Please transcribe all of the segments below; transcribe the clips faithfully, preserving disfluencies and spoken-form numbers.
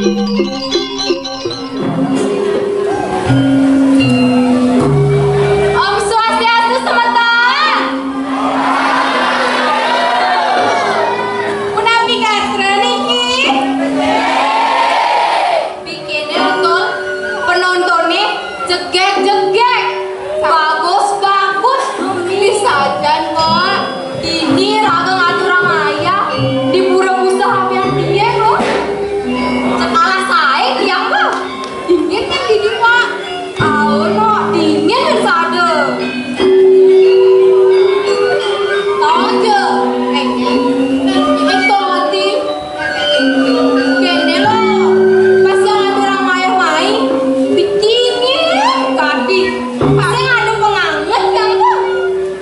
Om Swastiastu semeton. Punapi gatra niki? Pikirnya betul, penontonnya jegek-jegek, bagus-bagus, bisa jan, Wak. Ini raga ngaturang ayah, di pura usaha pian piye, kok? Sekolah saya, tiang, Wak. Dingin kan gini, Wak? Aono, dingin kan sada. Tahu aja, eh, betul, Wak. Kéné lo, pas yang ada orang mayah mai, bitingin kaki. Sing ada penganget yang tuh.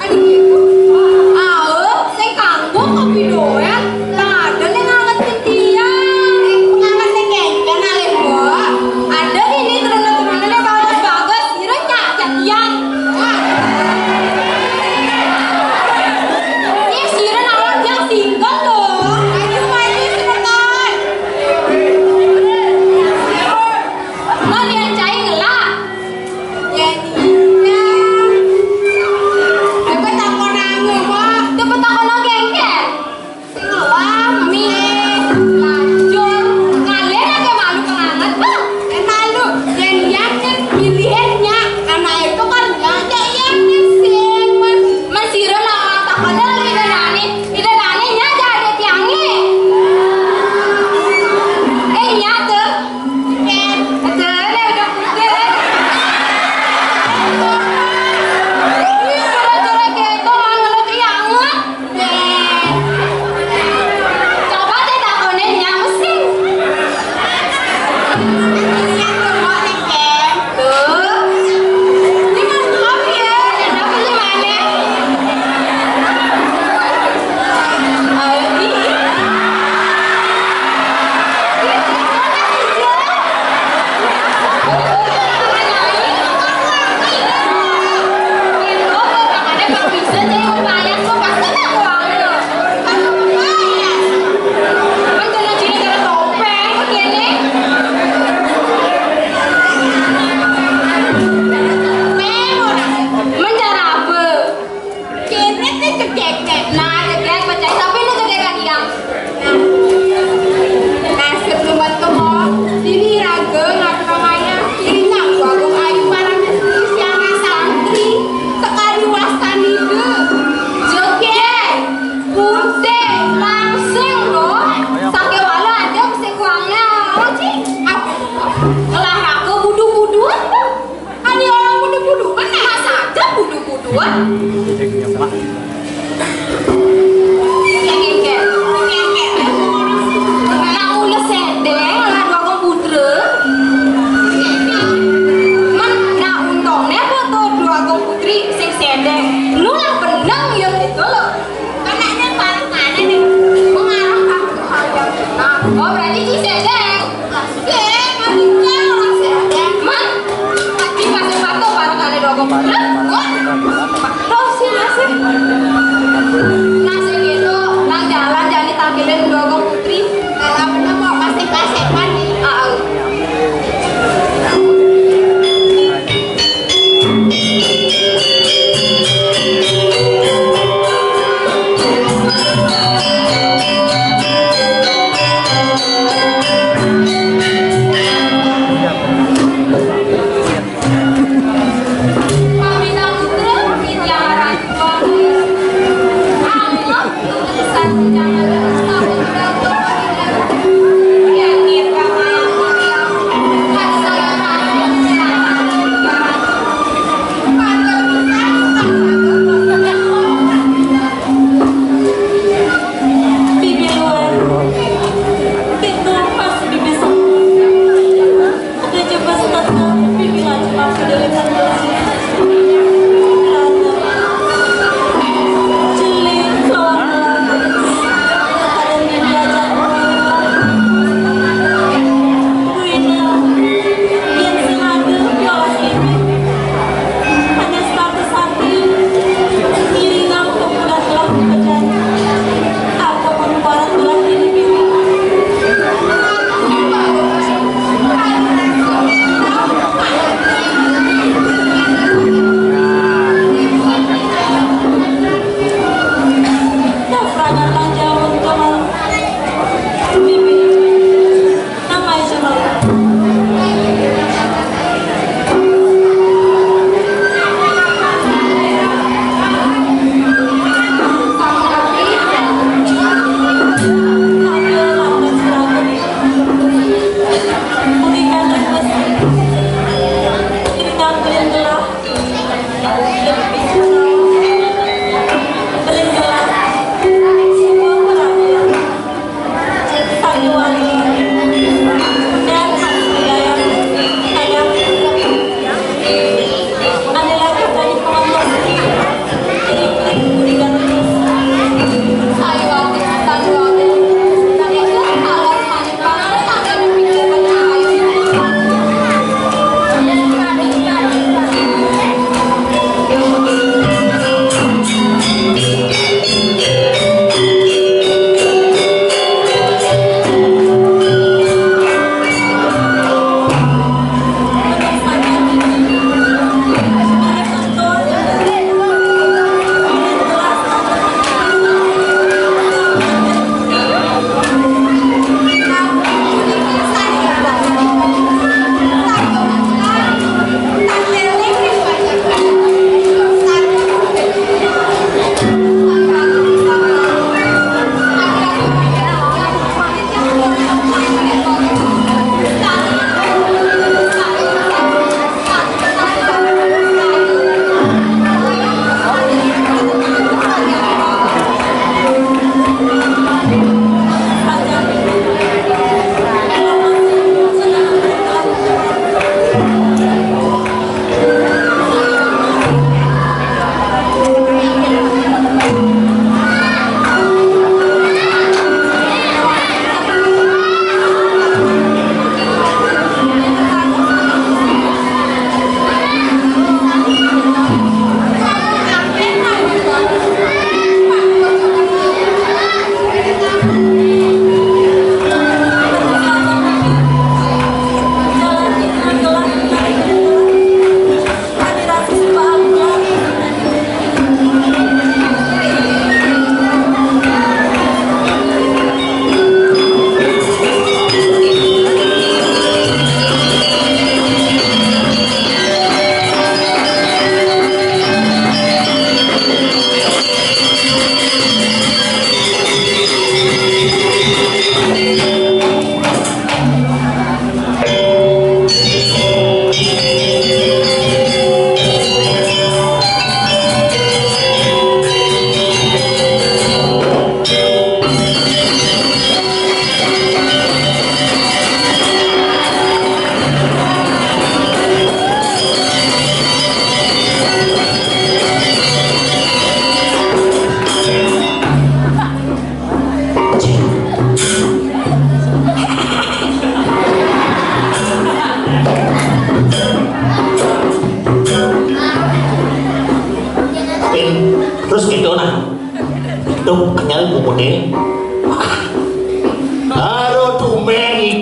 Aduh, gitu. Ae, sing kanggo kopi doang. Lah ada ning nganget tiang. Penganget sing kéngkén alih, Mbok. Ada ini teruna-teruna bagus-bagus. Sira nyak jatian. Wah. Ini sira nawar yang single loh. Ayo maju sebentar. Lo yang cai ngelak. Jadinya. Coba takon anu, Mbok. Coba takon lo gengker. Wah, mi, lacur, ngalih aké malu penganget, bah. Eh, malu, yén yakin pilihannya, anak itu kan nggak ada yang nyesel, man. Man sira nak takon lho, Ida Nani, Ida Nani nya aja ada tiangnya. Eh, nya tuh. Ken, ada, ada, udah putih. Ih, coba-coba gitu, man, ngeluh tiangnya. Coba deh takonin yang mesin. Tuh. Ini mah kopi ya, kenapa sih mana? Ayo, ih. Mencara apa? Kene te cekek. Nah, cekek pecah. Tapi ini cekek kan, Yang? Nah, nasib lumet kemo. Dini raga ngatur maya. Inyang wagung ayu marang siang santri. Sekali wastan ide. Cekek. Putih, langsing loh. Sakéwala ada sing kuangnya. Oh, Ci. Apa? Olahraga budu-buduan, Bu. Ada orang budu-buduan, masa aja budu-buduan. Kengkeng, kengkeng. Nak ules sedeng, nak dua komputer. Man, nak untungnya foto dua komputer sing sedeng. Nu lah benang ya gitu loh. Anaknya paling mana nih? Mengarah aku hal yang benar. Oh, berarti ci sedeng. Lah, sih, manusia orang sedeng. Man, di pasar batu baru kali dua komputer. Wah, terus sih nasib. Nasib gitu, nang jalan jadi tampilin dua komputer. Kalau bener mau kasih kasih kan? Ah, ah.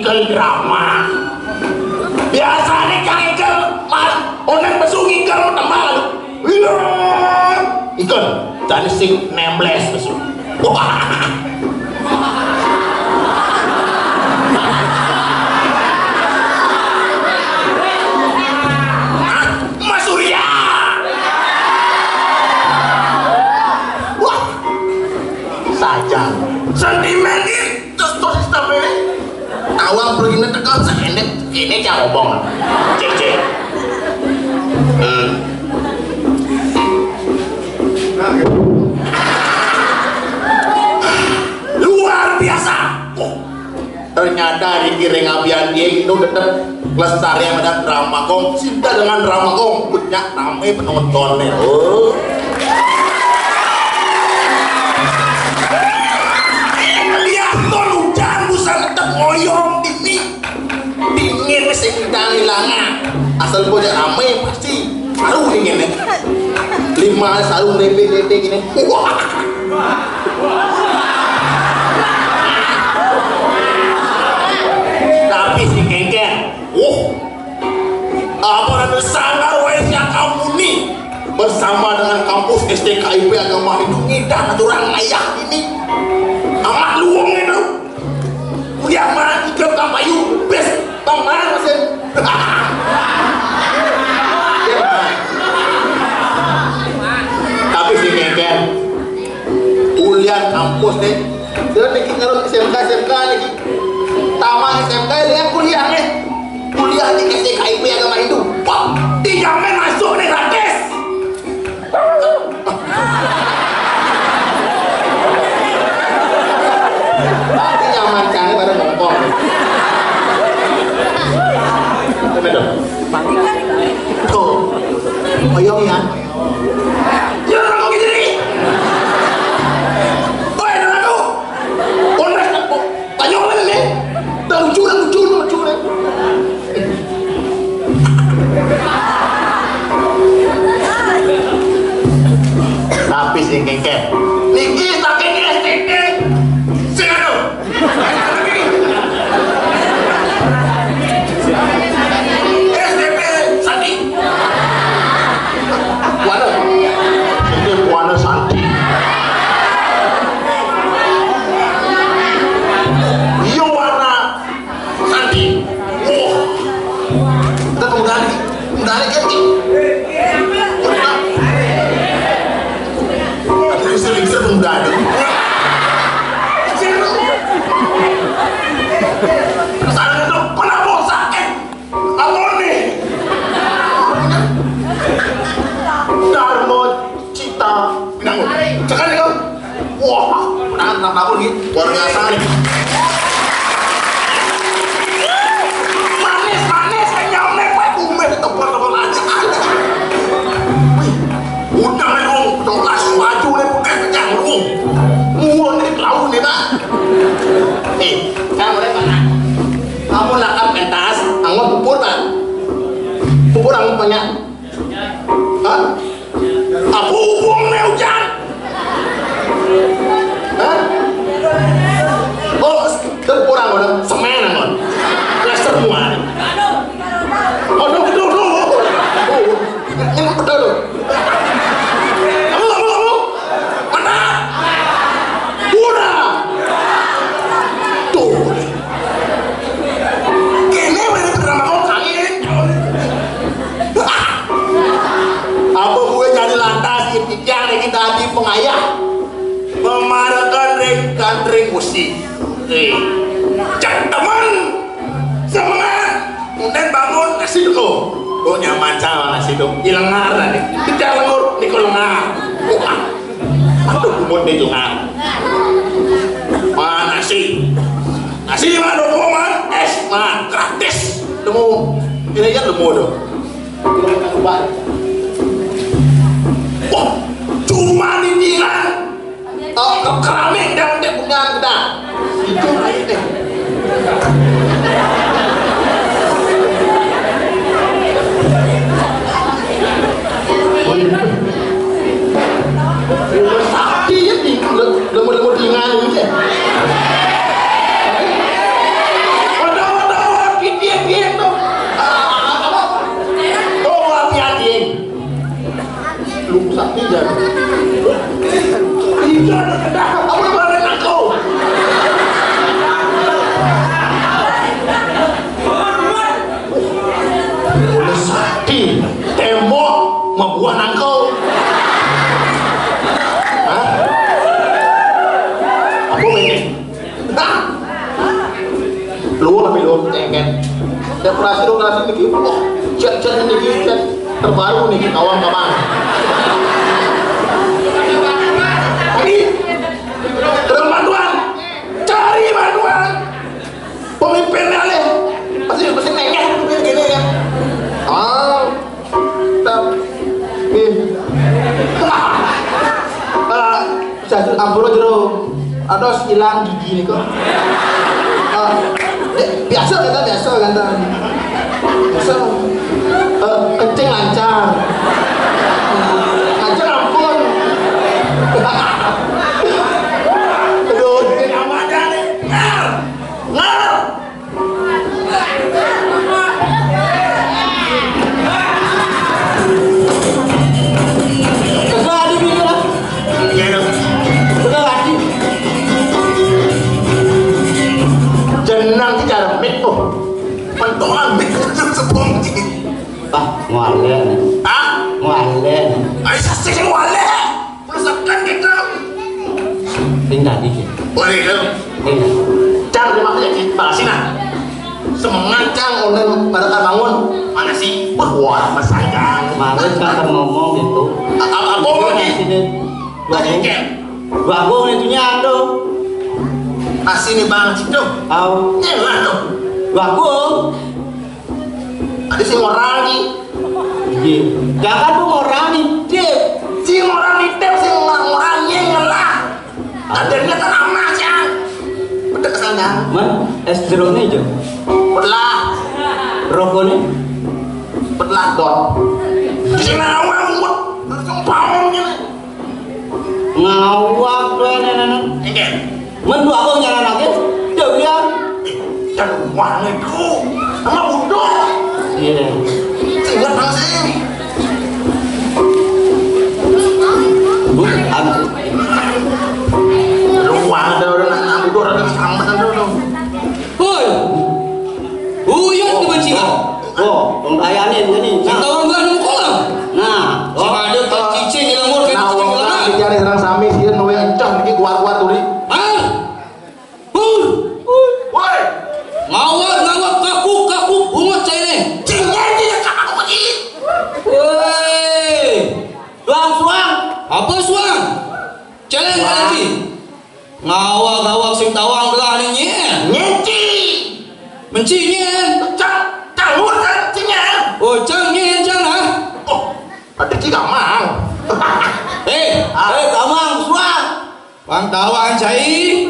Kel drama. Biasane kang ikel, Mas, onen pesu ngikel tembang. Iya. Ikel, jane sing nembles pesu. Wah. Mas Surya. Wah. Saja. Sentimen iki terus, terus sampe awang pergi tekan seendet ini cara omong. Cek, cek. Hmm. Luar biasa. Oh, ternyata Riki Rengabian dia itu tetap lestari sama drama kong, cinta dengan drama kong, punya rame penontonnya. Oh. Lihat tuh hujan, busan tetap ngoyong, dingin. Dingin sing ilang-ilangan. Asal bocah rame pasti saru dingin. Lima saru nepe-nepe gini. Wah. Tapi si Kengken, wah. Apa ada sanggar wae siak kamu nih? Bersama dengan kampus S T K I P Agama Hindu ngidah aturan ngayah ini. Amat luwung itu. Kuliah mah idup kapayu bes bang mah mesin. Tapi si Kengken kuliah kampus nih. Dia bikin kalau S M K S M K lagi. Tamat S M K dia kuliah nih. Kuliah di S T K I P Agama Hindu. Wah, dijamin masuk nih gratis. Tapi nyaman kan pada ngomong. Betul. Tuh. Oyong ya. Ya, orang kok gini nih. Oi, dengar tuh. Honest, tanya orang ini. Dah lucu, dah lucu, dah lucu nih. Tapi sing Kengken. Niki saking S T P. Sing anu. S T P Sandi. Kuana. Ini Kuana Sandi. Iya, warna Sandi. Wah. Kita pemuda nih. Pemuda nih kan. Tapi bisa, bisa pemuda nih. Sana tuh, kenapa sakit? Apa nih? Darmo Cita Pinangun. Cekal ya, Kang? Wah, tangan kenapa nih? Luar biasa nih. Manis, manis, kenyamnya, Pak. Bumet, tebal-tebal aja. Wih, udah nih, Om. Udah langsung maju nih, pakai kenyang, Om. Muon nih, lawan nih, Pak. Eh, saya mulai, Pak. Kamu lakar pentas, anggon pupur, Pak. Pupur anggon banyak. Hah? Apa hubungannya hujan? Hah? Oh, pupur anggon, semen anggon. Plester semua. Oh, no, no, no. Ini betul. Kamu, kamu, kamu. Mana? Pura. Tuh. Kene wene pertama kau kangin. Apa gue jadi lantas, ya, pikiran lagi tadi pengayah. Memarekan ring kantring musik. Eh, cek teman. Semangat. Kemudian bangun, nasi dulu. Oh, nyaman sama nasi dulu. Ilengar tadi. Tidak lengur, niku lengar. Wah. Aduh, umut nih, Tuhan. Mana sih? Nasi di mana, Dok? Man? Es, man. Gratis. Temu. Ini aja temu, dong. Wah, cuma di Jiran. Oh, keramik dan untuk bunga kita. Itu aja deh. Sakti ya, di-, le-, lemur-lemur di nganu ya. Waduh, Cengket. Dekorasi, dekorasi niki, wah, cat-cat niki, cat terbaru niki, kawan-kawan. Tadi, terang bantuan, cari bantuan. Pemimpinnya nih, pasti, pasti nengah, gini ya. Oh, tapi, eh, saya ampun, jero. Ados ilang gigi nih kok. Eh, eh, biasa kata, biasa kata. Biasa. Eh, kencing lancar. Lancar ampun. Aduh, ini nama aja nih. Ngar. Ngar. Kagak ada duitnya lah. Iya dong. Kagak ada. Jenang sih cara mik tuh. Pentolan mik itu sepong sih. Ah, ngwale. Ah? Ngwale. Ayo sih ngwale. Perusakan gitu. Tinggal dikit. Boleh itu. Tinggal. Cang, terima kasih, Cang. Makasih, nah. Semangat, Cang. Online pada tak bangun. Mana sih? Wah, wah, masangkan. Kemarin kakak ngomong gitu. A-, apa, apa ngomong, Cang? Sini. Tadi, Cang. Bagus itu nyando. Asini banget sih, tuh. Au. Nyelah, tuh. Bagus. Ada sing orang nih. Iya. Jangan tuh orang nih, Cip. Sing orang nih, Tep, sing orang, orang nyelah. Adanya kan anak, Cang. Betul kesana. Man, es jeruknya aja. Pelah. Rokoknya? Pelah, dong. Di sini awal, mut. Langsung paham gini. Ngawak tuh, nenek. Enggak. Men dua abang nyaranaké, dia bilang. Yang mana itu? Sama udah. Iya. Tinggal nang sini. Bu, aku. Lu mana ada orang nang udah ada sama ada orang. Woi. Uyut dibenci kau. Oh, pembayanin gini. Nah. Tahu enggak nemu kolam? Nah, oh. Ada tak cicing di lembur kan? Nah, cicing orang lama. Dicari orang sami sih, nu yang encah niki kuat-kuat turi. Hah? Huh. Woi. Ngawak, ngawak, kakuk, kakuk, bungut saya ini. Cingnya dia kakuk ini. Woi. Suang, suang. Apa suang? Celeng lagi. Ngawak-ngawak sing tawang gelah ni nyen. Nyen ci. Menci nyen. Cang, cang mut kan ci nyen. Oh, cang nyen, cang lah. Oh, ada ci gamang. Hei, ah. Hei, gamang, suang. Bang tawang cai.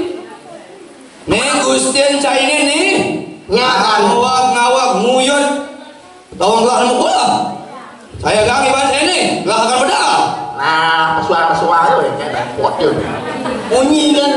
Ni Gustin cai ni ni. Ngawak-ngawak nguyut. Tawang gelah nemu kolam. Saya gak iban ini, gelah akan beda. Nah, suara-suara ya, kayak repot ya. Bunyi kan.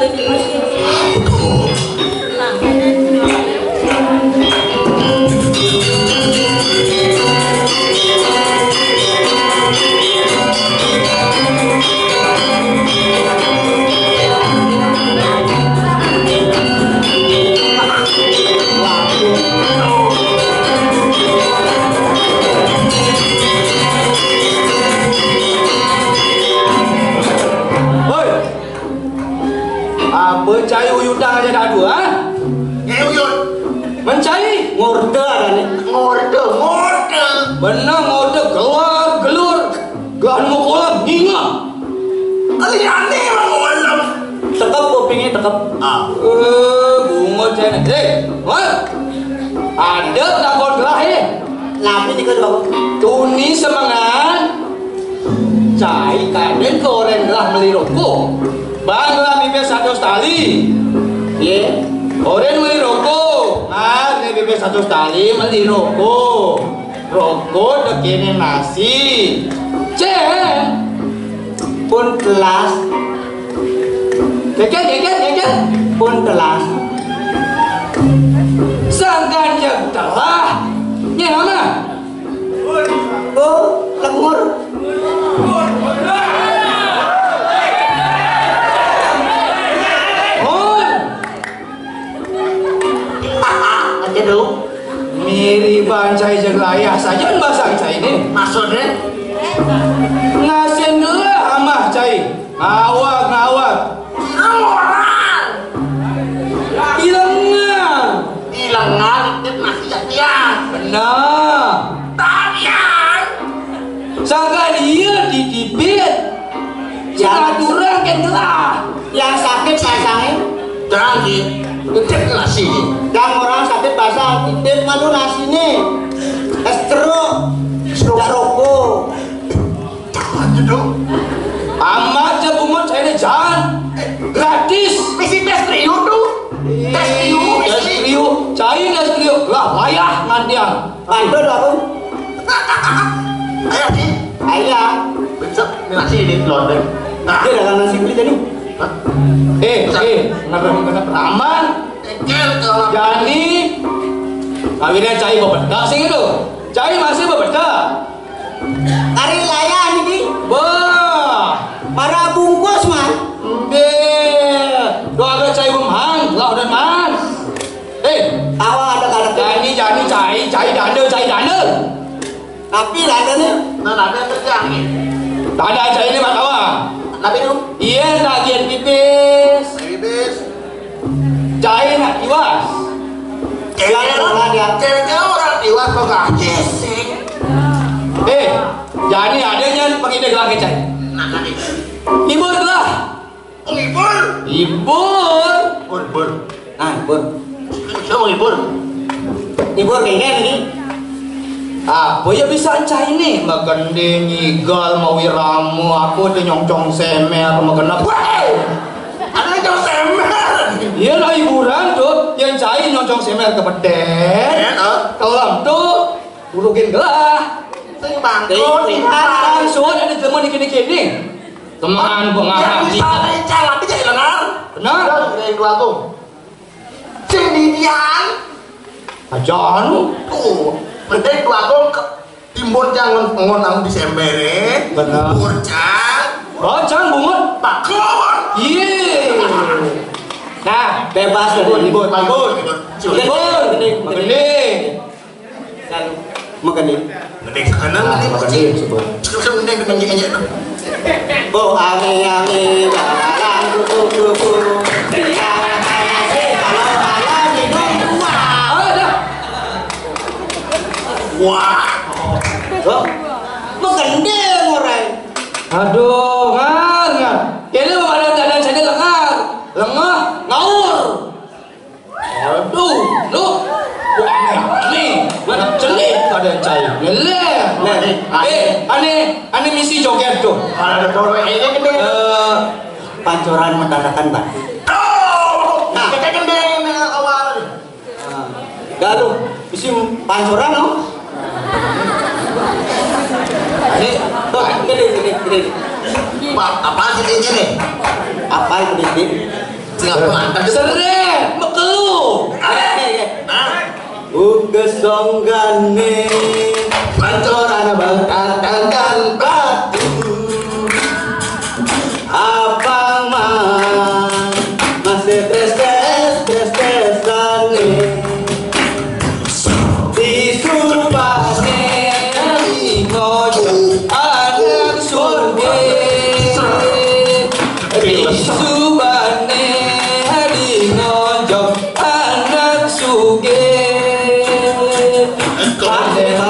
Hoi. Apa cai uyutan aja dadu, ha? Eh, uyut. Mencai ngorde ada ni. Ngorde, ngorde. Benar ngorde gelor gelur. Gelah nemu kolam, nginga. Kali aneh bang kolam. Tekep kupingnya, tekep. Ah. Eh, bungut saya ni. Eh, wah. Ada takon gelah eh. Napi ni kalau tuni semangat. Cai kadén ke orang gelah meli rokok. Bang gelah bibir satu setali. Ye. Orang meli rokok. Ah, ni bibir satu setali meli rokok. Rokok dekene nasi. Cek. Pun telas. Keke, keke, keke. Pun telas. Sangkan yang telah. Nyeh, mana? Oh, lengur. Oh. Aja dong. Mirip bancai jeung layah saja bahasa cai ini. Maksudnya? Ngasin dulu amah cai. Ngawak, ngawak. Ilengan. Ilengan. Nah, tarian. Sangkan iya dititipin. Jangan curang kan gelah. Yang sakit pasangnya. Jangan, Ki. Titip nasi. Yang orang sakit pasang, titip malu nasi nih. Es jeruk. Jeruk rokok. Amat je bungut saya ni, Jan. Gratis. Misi tes trio tu. Tes trio, tes trio. Cai tes trio. Lah, payah ngantian. Pantul aku. Ayo, Ki. Ayo. Besok ni nasi ni, londek. Nah. Dia dagang nasi kulit tadi. Hah? Eh, eh, kenapa, kenapa? Aman. Ekel kalau Jani. Kawinnya cai bebedak sih gitu. Cai masih bebedak. Ari layan iki. Wah, para bungkus, Man. Embe. Doa ada cai, Man. Lah, udah, Man. Eh, awal ada karakter. Jani, Jani, cai, cai danda, cai danda. Tapi danda nih. Nah, danda kerja nih. Danda cai ini, Mas Awa. Tapi itu. Iya, tagihan pipis. Pipis. Cai nak tiwas. Cai orang, cai orang tiwas kok gak sih? Eh, jadi adanya pakai dia gelang cai. Nah, tadi. Ibur lah. Oh, ibur. Ibur. Ibur, ibur. Ah, ibur. Siapa ibur? Ibur kayak gini. Apa ya bisa cai nih? Makan dengi gal mau wiramu, aku tuh nyongcong semer, makan apa? Ada nyongcong semer. Iya lah hiburan tuh, yang cai nyongcong semer ke peten. Iya, oh. Kelam tuh, urukin gelah. Sing bangkrut, sing langsung ada teman di kini-kini. Teman pengarang. Bisa deh, cai, tapi jadi lengar. Benar. Udah, udah, dua tuh. Sing didian. Aja anu. Tuh, mending dua tuh ke timbun jangan ngonang di sembere. Bener. Burcang. Burcang bungut. Bakon. Iya. Nah, bebas dari bungut. Bungut. Bungut. Bungut. Bungut. Lalu, makan nih. Mending sekarang, mending makan nih, sebut. Sekarang mending dengan aja. Oh, ame, ame, jalan, kuku, kuku. Iya, kalau malam minum dua. Oh, dah. Wah. Loh, makan deh, orang. Aduh, ngar, ngar. Kene mau ada keadaan saya lengar. Lengah, ngaur. Aduh, lu. Wah, aneh, aneh. Mana celik ada cai. Leleh. Nah, eh, aneh, aneh misi joget tuh. Ada cowok ini gede. Eh, pancoran menandakan, Bang. Tuh. Nah, kita gede ini awal. Nah, galuh, misi pancoran, no? Ini, tuh, gede, gede, gede. Pak, apa sih ini nih? Apa itu, Dik? Seret, mekelu. Uga songgane pancoran bertatakan batu. Abang mah masih tres-tres, tres-tresane. Disupane ngojo anak sugih. Disubane di ngojo anak sugih.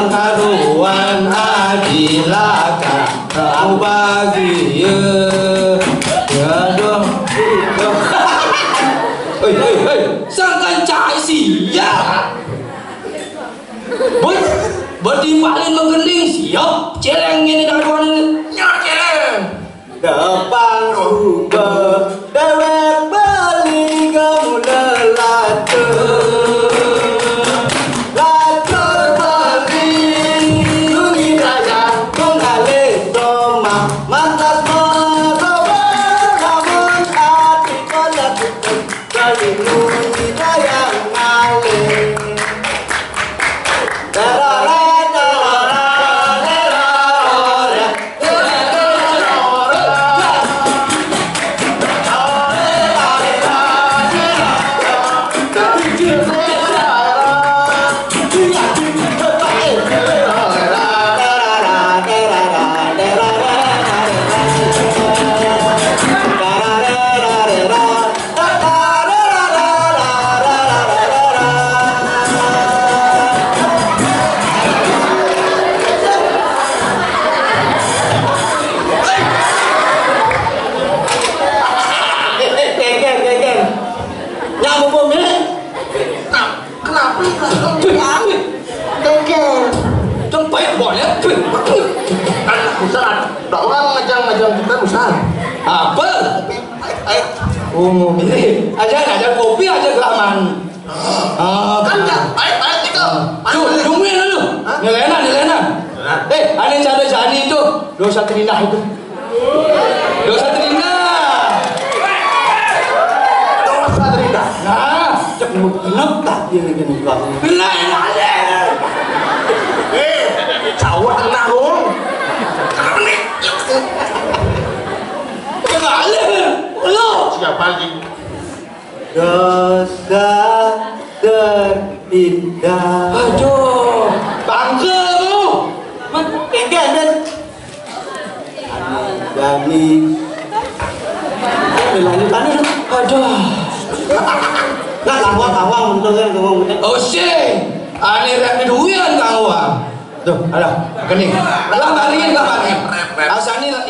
Karuan adilaka kau bahagia. Ya dong. Hei, hei, hei. Sangkan cai sia. Bos, bertimpalin menggending siap. Celeng ini karuan ini. Nyok celeng. Depang suba dewek beli kamu lelacur. Lacur beli nuni dayang mengalih toma. Mantas mabawa namun ati kolak beli nuni dayang ngalih. Dengkel. Dengkel. Kan susah. Dak orang ngajang-ngajang kita susah. Apa? Ayo. Oh, ini aja, aja kopi aja kelamaan. Ah, kan ya, ayo, ayo, tiga. Tuh, tungguin dulu. Hah? Nilainan, nilainan. Eh, ada cara jani itu. Dosa terindah itu. Dosa terindah. Dosa terindah. Nah, cek genep tak dia lagi nih, Bang. Kena enak aja. Eh, cawak kena, Bung. Kena nih. Kena aja. Lo. Siapa lagi? Dosa terindah. Aduh, bangga lu. Man, enggak, men. Dani. Lanjut, lanjut. Aduh. Nah, kawan, kawan, untung ya, kawan, untung. Oh, shit. Ane rek duwian kawan. Tuh, ada. Kening. Lah, balikin, lah, balikin. Asane ingat.